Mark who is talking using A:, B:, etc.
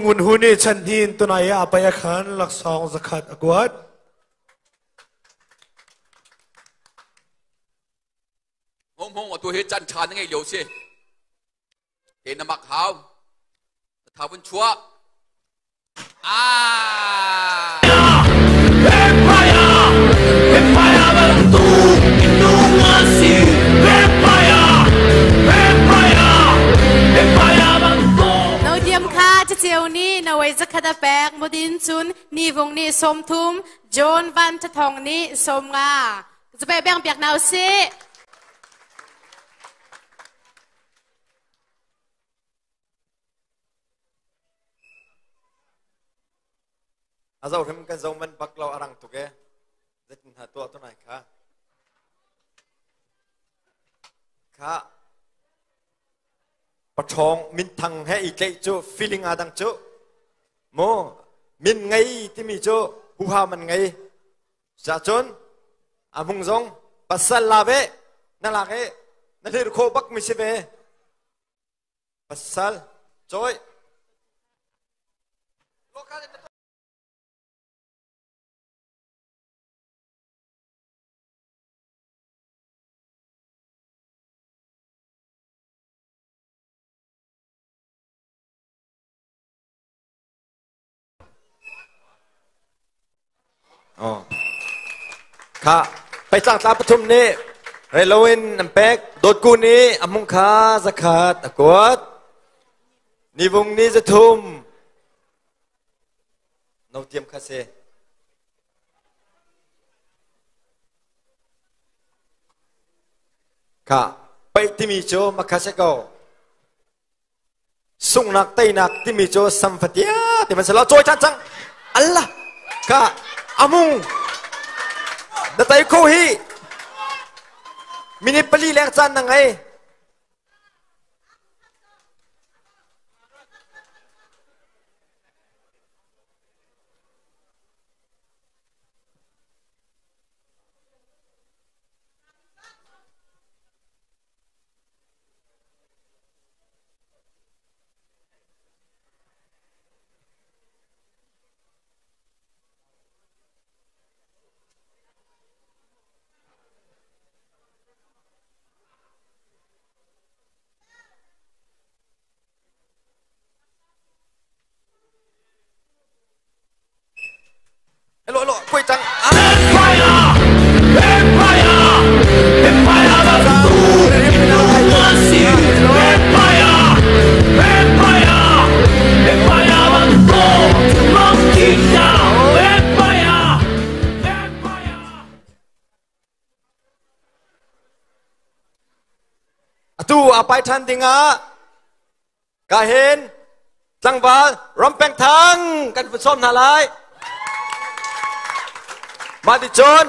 A: Ngun Hu nih chan hnin tunai ah pai a khan laksawng zakhat a kuat.
B: Hong hong atu hi can ṭha na ngei lio si. Te na mak hau. Na tha vun chuah. Ah!
C: No diam kha caceu nih na wei zakhat a pek mudin cun ni vung nih sawm thum John Van Thathong nih sawm nga zape beng piak na usih.
D: A zo hrim kan zo man bak lo a rang tuk e. Zeitin hna tuah tunai kha. Kha paṭhawng minthang he i tleih cu feeling aa dang cu. Mu min ngei timi cu huha man ngei. Cacun a hmung zong pasal la ve na lak i na hlir khawh bak mi si ve. Pasal cawi. Oh. Kha peitlang tla pathum nih reloin an pek dawtku nih a mung kha zakhat a kuat nivung nih zathum no tiam kha si kha paih timi cu makha se ko Sunghnak teinak timi cu samfatia ti man si lo cawi ṭhan cang Allah ka amung na tei kho hi minute pali leng caan na ngei Hello, hello, kuai cang. Atu a pai ṭhan dingah Ka hin tlangval Rampeng Thang kan vun sawm hna lai. Mah ti cun